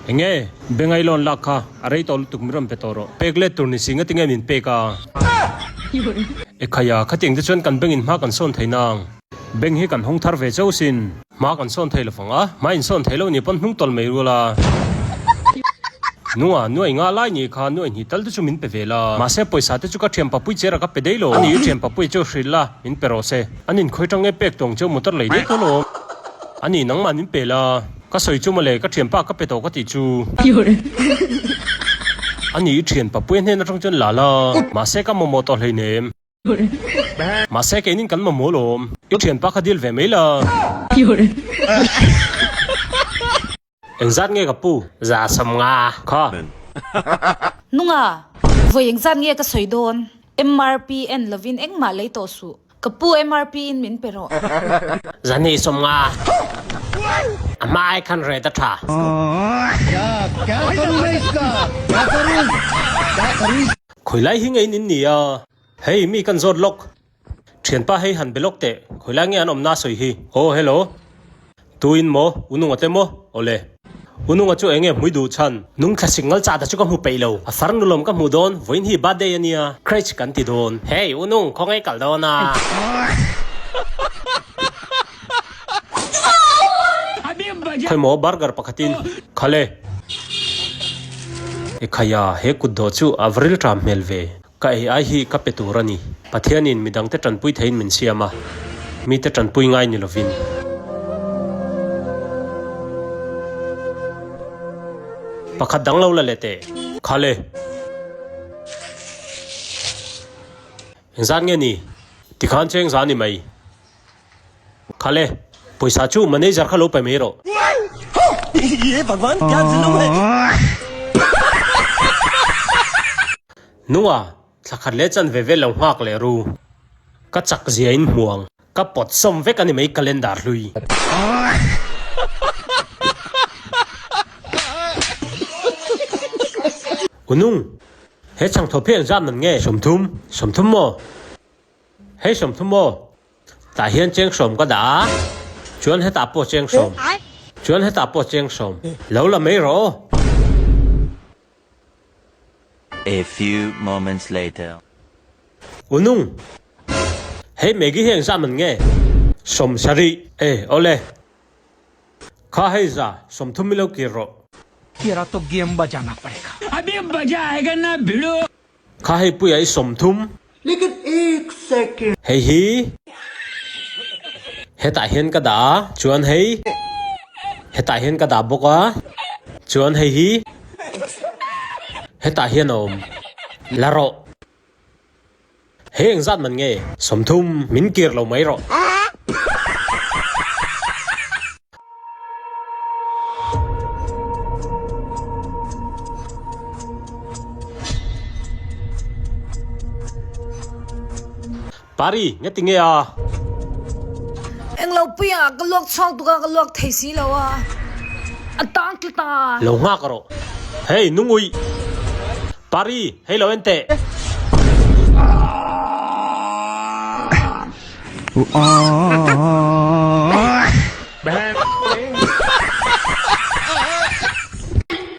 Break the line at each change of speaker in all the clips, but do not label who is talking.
Enge? Bengai loan lak kha a rei tawh lutuk min rawn pe tawh rawh. Pek let tur ni si ngatinge min pek a? Ekhaya, khatiang te chuan kan bengin hma kan sawn thei nang. Beng hi kan hawng thar ve chauh sin. Hma kan sawn thei lovang a, hma in sawn thei lo ni pawn hnung tawlh mai rual a. Nunga, nuai nga lai ni kha nuai hnih tal te chu min pe ve la. Mahse pawisa te chu ka thian papui chera ka pe daih lo. Ani i thian papui chu hrilh la, min pe rawh se. An inkhawi tang nge pek tawng cheu motor lei daih tawh lo. Ani nangmah min pe la. Ka sawi chu mawle, ka thianpa ka pe tawh ka tih chu. Ani i thian papui hnen atang chuan la la. Mahse ka mamawh tawh hleinem. Mahse keinin kan mamawh lawm. I thianpa kha dil ve mai la. Engzat nge ka pu? Za 50. Kha.
Nunga, vawi engzat nge ka sawi dawn? MRP en lovin engmah lei tawh suh. Ka pu MRP in min pe rawh.
Zani 50. A hma ai khan ret a tha. Khawilai hi ngei nin nia. Hei mi kan zawt lawk. Thianpa hei han be lawk teh. Khawilai nge an awmna sawi hi. Aw hello. Tuin maw? U Nunga te maw? Awle. U Nunga chu enge hmui duh chhan? Nung thla signal chah ta chu ka hmu peih lo. A far nulawm ka hmuh dawn, vawiin hi birthday a nia, crèche kan ti dawn. Hey, U Nung, khawngaih kal dawn a. Khawi maw burger pakhatin? Khale. Ekhaya, he kutdawh chu a va ril ṭam hmel ve. Ka ei ai hi ka pe tur a ni. Pathianin midangte tanpui theiin min siam a, mite tanpui ngai ni lovin. Pakhat dang lo la leh teh. Khale. Engzat nge ni? Tikhan chu engzah a ni mai. Khale, pawisa chu manager kha lo pe mai rawh. Nunga, thla khat leh chan ve vel lo nghak leh ru. Ka chak zia in hmuang. Ka pawt sawm vek a ni mai calendar hlui. Unung, he chhangthawp hi engzat man nge? 30, 30 maw? Hei 30 maw? Tah hian cheng sawm ka dah a, chuan hetah pawh cheng sawm, chuan hetah pawh cheng sawm. Lo la mai rawh aw.
A few moments later.
U Nung, hei Maggie hi engzah man nge? 70. E, awle. Kha hei za, 30 mi lo kir rawh.
Tera to game bajana padega. Abhi maja aayega na bhidu.
Kha hei puia i 30. Hei hi hetah hian ka dah a, chuan hei hetah hian ka dah bawk a, chuan hei hi hetah hian a awm. La rawh. Hei engzat man nge? 30. Min kir lo mai rawh. Pari, nge ti nge a?
Englo puia ka luak chhuak tuk a, ka luak thei si lo a, a tang tlat a.
Lo nghak rawh. Hei, nungui. Pari, hei lo en teh.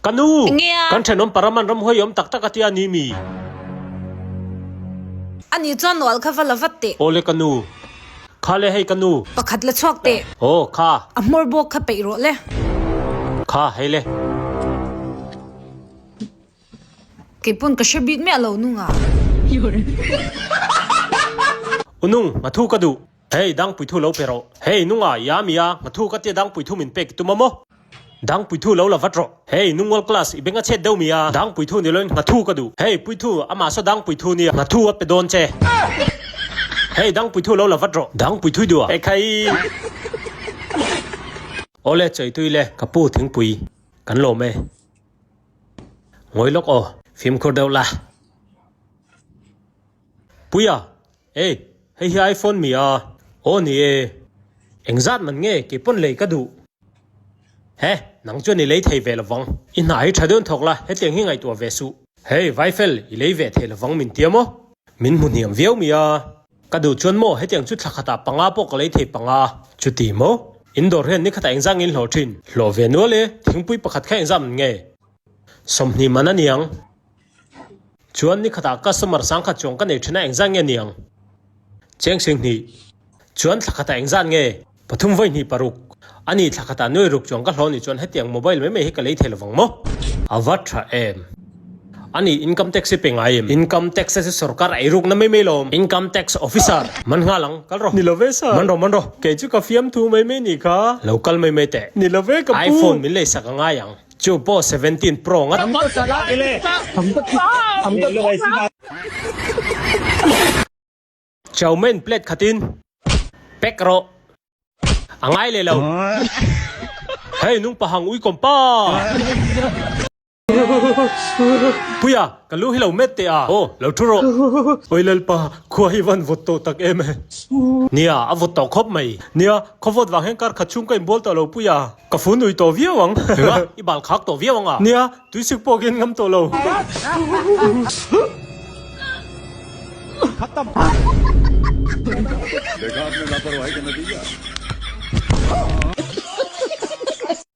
Ka nu! Kan thenawm Paraman ramhuai awm tak tak a tia ni mi?
Ani chuan nual kha va la vat teh.
Awle ka nu. Kha le hei ka nu.
Pakhat la chhuak teh.
Aw kha.
A hmawr bawk kha peih rawh le.
Kha hei le.
Kei pawn ka hre bik miah lo nunga.
U nung, nghathu ka duh. Hei, dangpuithu lo pe rawh. Hei, nunga, i a mi a, nghathu ka tia dangpuithu min pek i tum a maw? Dangpuithu lo la vat rawh. Hei, nungawlh class, i beng a chhet deuh mi a, dangpuithu ni loin nghathu ka duh. Hei, puithu, amah saw dangpuithu nia, nghathu a pe dawn che. Hei, dangpuithu lo la vat rawh. Dangpuithu i duh a? Ekhai! Awle, chawitui le, ka pu thingpui kan lawm e. Ngawi lawk aw, fimkhur deuh la. Puia, Ei, hei hi iPhone mi a? Aw ni e. Engzat man nge kei pawn lei ka duh? He, nang chuan i lei thei ve lovang. I hna hi tha deuhin thawk la, hetiang hi ngaihtuah ve suh. Hei, Vaifel, i lei ve thei lovang min tia maw? Min hmu hniam viau mi a? Ka duh chuan maw hetiang chu thla khatah panga pawh ka lei thei panga. Chuti maw? In dawr hian nikhatah engzah nge in hlawh thin? Hlawh ve nual e, thingpui pakhat kha engzah man nge? 20 man a niang. Chuan nikhatah customer sangkhat chuang ka nei thin a engzah nge niang? Cheng 20. Chuan thla khatah engzah nge? Pathum vawi hnih paruk. A ni thla khatah nuai ruk chuang ka hlawh nih chuan hetiang mobile mai mai hi ka lei thei lovang maw? A va tha em. A ni income tax hi pe ngai em? Income tax a chu sorkar ei rukna mai mai lawm. Income tax officer. Man nghal ang, kal rawh. Ni lo ve sir. Man rawh man rawh. Kei chu ka fiamthu mai mai nih kha. Lo kal mai mai teh. Ni lo ve ka pu. IPhone min leisak a ngai ang. Chu pawh 17 Pro ngat. Chow mein plate khatin pack rawh. A ngai leh lo. Hei nung pahang ui kawm pa. Puia, ka lu hi lo met teh a. Aw, lo thu rawh. Oi Lalpa, khua hi van vawt tawh tak em e. Nia, a vawt tawh khawp mai. Nia, khaw vawt vang hian kar khat chhung ka inbual tawh lo Puia. Ka fun ui tawh viau ang. Enga, i bal khak tawh viau ang a. Nia, tuisik pawh ka in ngam tawh lo.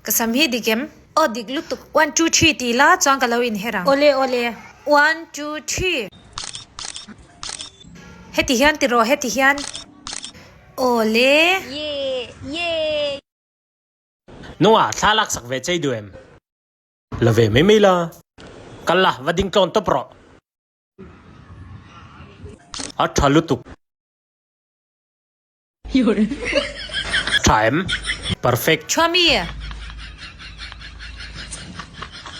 Ka sam hi dik em? Aw dik lutuk. One two three tih la chuan ka lo inher ang. Awle awle. One two three. Heti hian ti rawh heti hian. Awle.
Nunga thla laksak ve chei duh em? La ve mai mai la. Kal la, va ding tlawn tawp rawh. A tha lutuk. Tha em? Perfect.
Chhuami.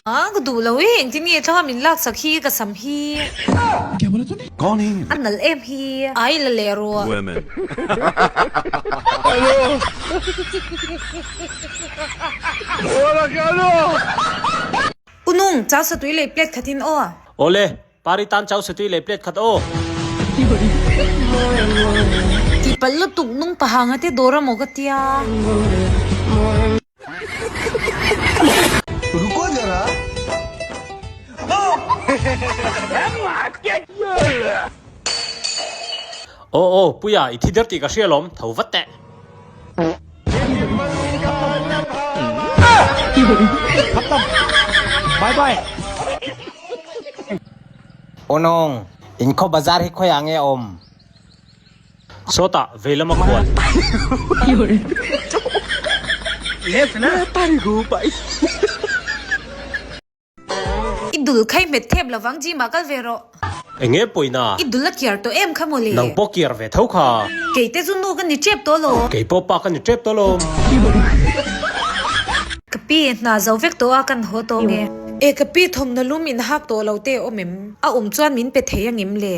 A ka duh lo e, engtin nge thla min laksak hi ka sam hi. A nalh em hi. Ai la leh rawh. U Nung, chau satui lei plate khatin aw.
Awle, Pari tan chau satui lei plate khat aw.
Tihpalh lutuk nung pahanga te dawr amaw ka tia.
Aw aw, Puia, i thi der tih ka hria lawm, tho vat teh.
Aw nawng, in khaw bazar hi khawiah nge a awm?
Sawtah, vei lama kual.
I dul khai hmet thep lovang gym ah kal ve rawh.
Enge pawina?
I dul a kiar tawh em kha mawle.
Nang pawh kiar ve tho kha.
Kei te chu nu ka ni tep tawh lo.
Kei pawh pa ka ni tep tawh lo.
Ka pi hna zo vek tawh a kan haw tawh nge. E ka pi thawmhnaw lum in hak tawh lo te awm em? A awm chuan min pe thei angem le?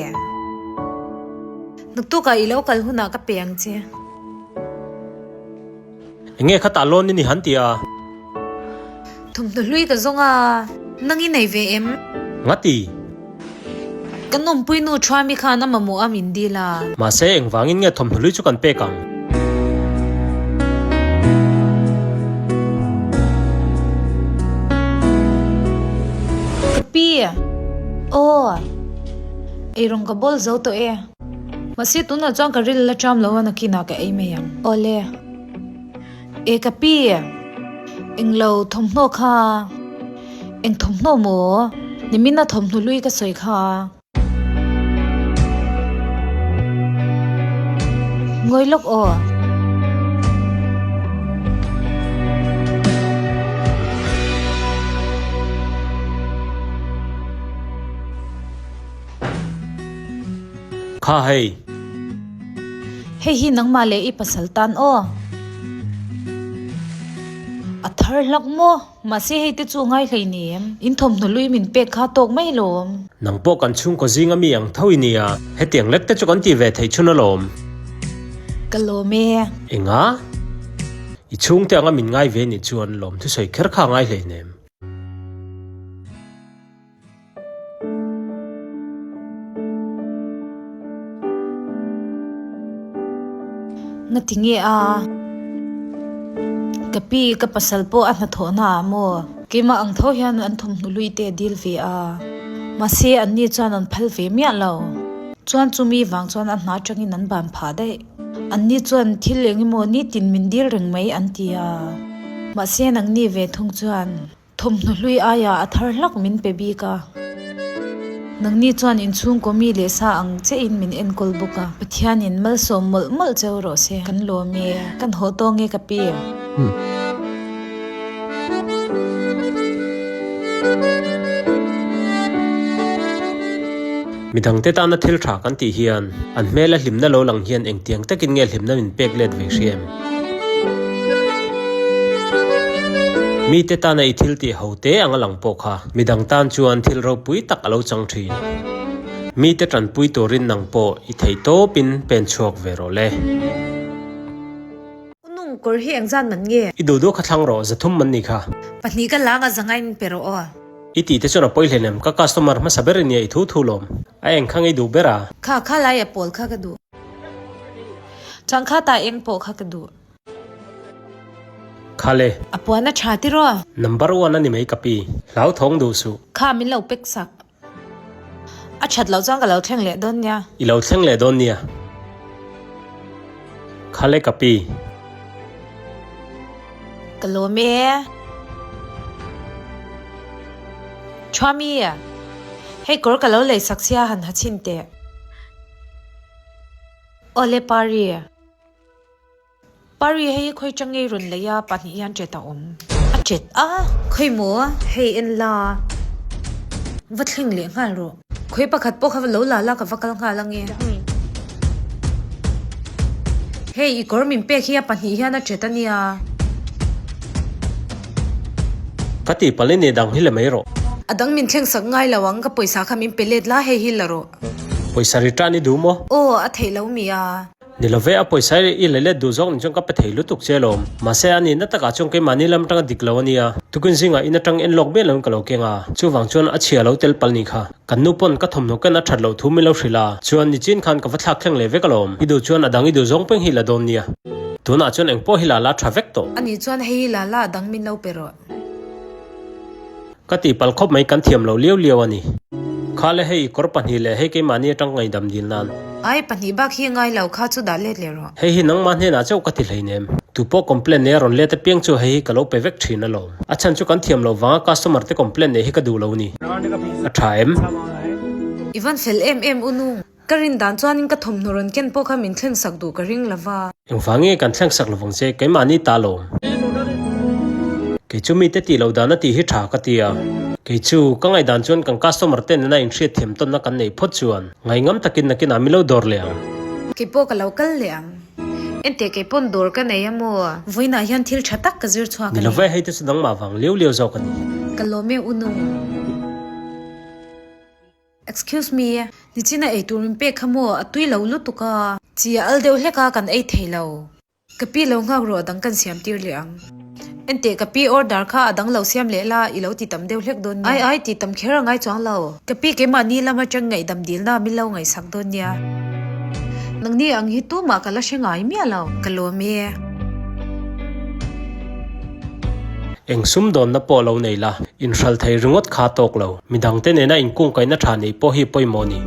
Naktukah i lo kal hunah ka pe ang che.
Enge khatah loan i ni han ti a?
Thawmhnaw hlui ka zawng a, nang i nei ve em?
Ngati?
Kan awmpui nu Thuami khan a mamawh a min dil a.
Mahse engvangin nge thawmhnaw hlui chu kan pek ang?
Ka pi! Aw! Eirawng ka bawl zo tawh e. Mahse tunah chuan ka ril la ṭam lo a nakinah ka ei mai ang. Awle. E ka pi, englo thawmhnaw kha, eng thawmhnaw maw? Nimina thawmhnaw hlui ka sawi kha. Ngawi lawk aw.
Kha hei.
Hei hi nangmah leh i pasal tan aw. A thar hlak maw? Mahse hei te chu ngai hlei ni em? In thawmhnaw lui min pek kha tawk mai lawm.
Nang pawh kan chhungkaw zinga mi ang tho i nia. Hetiang lek te chu kan ti ve theih chhun alawm.
Ka lawm e.
Enga? I chhungte anga min ngai ve nih chuan lawm thusawi kher kha ngai hlei nem.
Nga ti nge a? Ka pi ka pasal pawh a hnathawhna ah maw? Keimah ang tho hian an thawmhnaw lui te a dil ve a, mahse anni chuan an phal ve miah lo. Chuan chumi vang chuan a hna atangin an ban phah daih. Anni chuan thil eng emaw nitin min dil reng mai an ti a. Mahse nangni ve thung chuan thawmhnaw hlui aiah a thar hlak min pe bik a. Nangni chuan inchhungkaw mi leh sa ang chiahin min enkawl bawk a. Pathianin malsawm mawlh mawlh cheu rawh se. Kan lawm e. Kan haw tawng e ka pi.
Midangte tana thil tha kan tih hian an hmela hlimna lo lang hian engtiang takin nge hlimna min pek let ve hria em? Mite tana i thil tih ho te anga lang pawh kha midang tan chuan thil ropui tak a lo chang thin. Mite tanpui turin nang pawh i theih tawpin pen chhuak ve rawh le.
U nung kawr hi engzan man nge?
I duh duh kha thlang rawh, zathum man ni kha.
Pahnih ka lang a zangai min pe rawh aw.
I tih te chuan a pawi hleinem, ka customer hmasa ber i nia i thu thu lawm. A eng kha ngei duh ber a.
Kha kha lai a pawl kha ka duh. Chuan kha ta eng pawh kha ka duh.
Kha le.
A puan a tha tiraw?
Number one a ni mai ka pi. Hlau thawng duh suh.
Kha min lo pek sak. A that loh chuan ka lo thleng leh dawn nia.
I lo thleng leh dawn nia. Khale ka pi.
Ka lawm e. Thuami, hei kawr ka lo lei sak sia han ha chhin teh. Awle Pari. Pari hei khawi chang ngei rawn lei a pahnih hian chet a awm. A chet a? Khawi maw? Hei en la. Va thleng leh nghal rawh. Khawi pakhat pawh kha lo la la ka va kal nghal ange. Hei i kawr min pek hi a pahnih hian a chet a nia.
Ka tihpalh i nih dang hi le mai rawh.
A dang min thleng sak ngai lo ang ka pawisa kha min pe let la hei hi la rawh.
Pawisa return i duh maw?
Aw a theih lo mi a.
Ni lo ve, a pawisa i la let duh zawk nih chuan ka pe thei lutuk che alawm. Mahse, a nihna takah chuan keimahni lam atanga dik lo a nia. Tukin zingah in atang en lawk miah loin ka lo keng a, chuvang chuan a chhia lo tel palh nih kha. Kan nu pawn ka thawmhnaw ken a that loh thu min lo hrilh a, chuan nichin khan ka va thlak thleng leh vek alawm. I duh chuan a dang i duh zawng peng hi la dawn nia. Tunah chuan engpawh hi la la tha vek tawh.
Ani chuan hei hi la la a dang min lo pe rawh.
Ka tihpalh khawp mai kan thiam lo liau liau a ni. Kha le hei i kawr pahnih leh hei keimahni atang ngaihdam dil nan.
Ai pahnih bak hi ngai lo kha chu dah let leh rawh.
Hei hi nangmah hnenah chauh ka ti hleinem. Tu pawh complaint nei a rawn let apiang chu hei hi ka lo pe vek thin alawm. A chhan chu kan thiam loh vanga customer te complaint neih hi ka duh lo ni. A tha em?
I van fel em em u nung. Ka rin dan chuanin ka thawmhnaw rawn ken pawh kha min thleng sak duh ka ring lo va.
Engvang nge kan thleng sak lovang che, keimahni ta lawm. Kei chu mite tih loh dan a tih hi tha ka ti a. Kei chu, ka ngaihdan chuan kan customer te nena inhriat thiam tawnna kan neih phawt chuan ngaihngam takin nakinah min lo dawr leh ang.
Kei pawh ka lo kal leh ang. Enteh kei pawn dawr ka nei a maw? Vawiinah hian thil tha tak ka zir chhuak a
ni. Ni love, hei te chu nangmah vang liau liau zawk a ni.
Ka lawm e u nung. Excuse me, nichina ei tur min pek kha maw a tui lo lutuk a. Chi a al deuh hlek a kan ei thei lo. Ka pi lo nghak rawh a dang kan siam tir leh ang. Enteh ka pi order kha a dang lo siam leh la i lo ti tam deuh hlek dawn nia. Ai ai ti tam kher a ngai chuang lo. Ka pi keimahni lam atang ngaihdam dilna min lo ngaihsak dawn nia. Nangni ang hi tumah ka la hre ngai miah lo. Ka lawm e.
Eng sumdawnna pawh lo nei la, inhral thei ringawt kha tawk lo. Midangte nena inkungkaihna tha neih pawh hi pawimawh a ni.